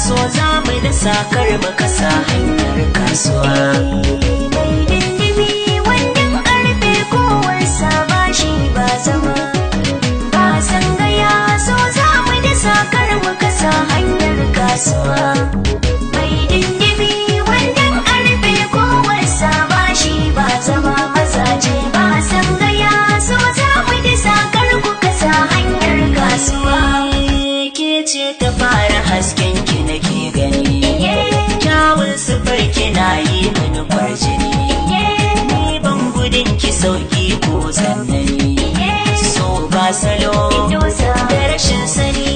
So za mu da sakar mu kasa hanyar kasuwa. Mai dindimi wannan karfe kowarsa ba shi ba zama ba san gaya. So za mu da sakar mu kasa hanyar kasuwa. Mai dindimi wannan karfe kowarsa ba shi ba zama, mazaje ba san gaya. So za mu da sakar ku kasa hanyar kasuwa. Ke ce ta fara, hasken ki nake gani, kyawun sifar ki na yi mini kwarjini. Ni ban gudun ki, sauki ko tsanani, so ba salo da rashin sani,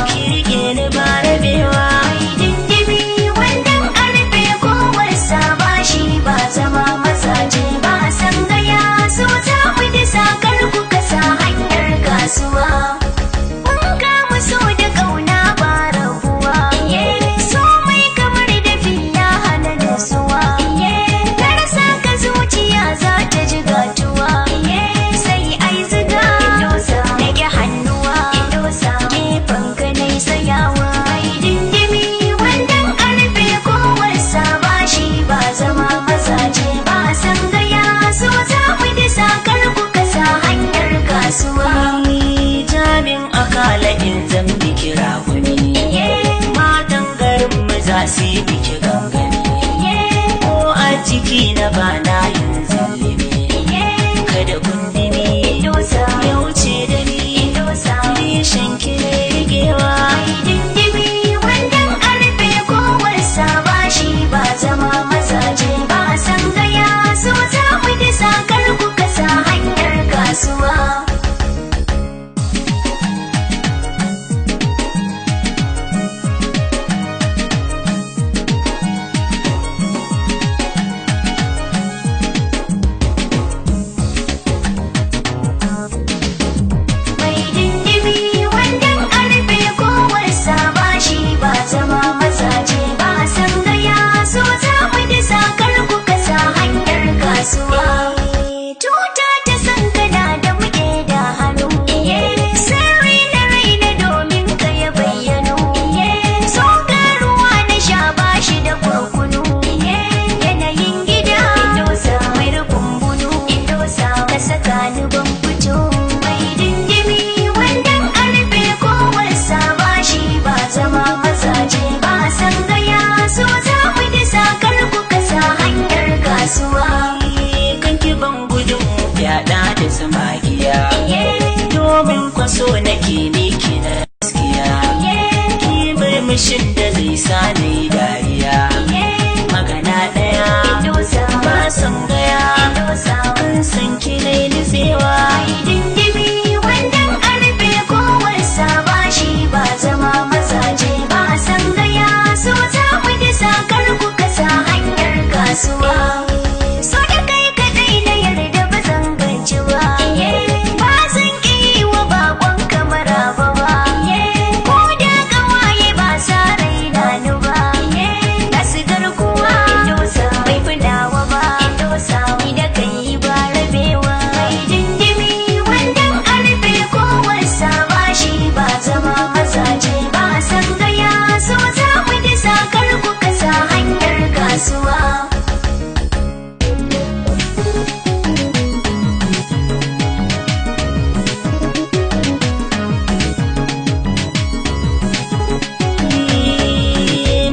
ki rike ni ba rabewa. Mai dindimi wannan karfe kowarsa ba shi ba zama, mazaje ba san gaya. So za mu da sakar ku kasa hanyar kasuwa. Mun kama so da kauna ba rabuwa, so mai kamar dafi ya hana nutsuwa. Na rasa ka, zuciya za ta ji gatuwa, sai ai ziga nage hannuwa, gefen ka nai tsayawa. Mai dindimi wannan karfe kowarsa ba shi ba zama, mazaje ba san gaya. So za mu da sakar ku kasa hanyar kasuwa. Jamin akala in zan biki raguni, matan garin mu za su yi biki gangami. Ko a ciki na ba na yin zillimi, kada gundumi ya wuce da ni, nishan ki ne rigewa. Dindimi wannan karfe kowarsa ba shi ba zama, mazaje ba san gaya. So za mu da sakar ku kasa hanyar kasuwa. Mai dindimi wannan karfe kowarsa ba shi ba zama, mazaje ba san gaya. So za mu da sakar ku kasa hanyar kasuwa. Tuta ta san kana da muke da hannu, sirri na raina domin ka ya bayyano. So ruwa na sha ba shi da kurkunu, yanayin gida mai rufin bunu, ka saka ni ban fito. Mai dindimi wannan karfe kowarsa ba shi ba zama, mazaje ba san gaya. So za mu da sakar ku kasa hanyar kasuwa. Kanki ban gudun fyaɗa da samagiya, domin kwaso nake miki na gaskiya. Ki murmushin da zai sa ni dariya, magana ɗaya ba san gaya, kan san ki nai nutsewa. Dindimi wannan karfe kowarsa ba shi ba zama, mazaje ba san gaya. So za mu da sakar ku kasa hanyar kasuwa. So da kai kadai na yarda, ba zan gaji ba, ba zan ki yi wa bakon kamar ba ba, ko da kawaye ba sa raina ni ba, na su garkuwa bai fi nawa ba, ni da kai ba rabewa. Mai dindimi wannan karfe kowarsa ba shi ba zama, mazaje ba san gaya. So za mu da sakar ku kasa hanyar kasuwa.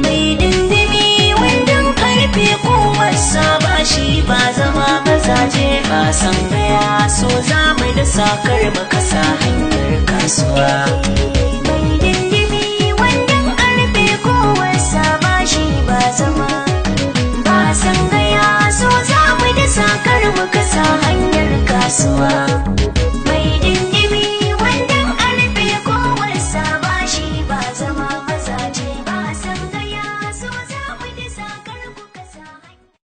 Mai dindimi wandon karfe kowarsa ba shi ba zama, mazaje ba san gaya. So za mu da sakar mu kasa hanyar kasuwa.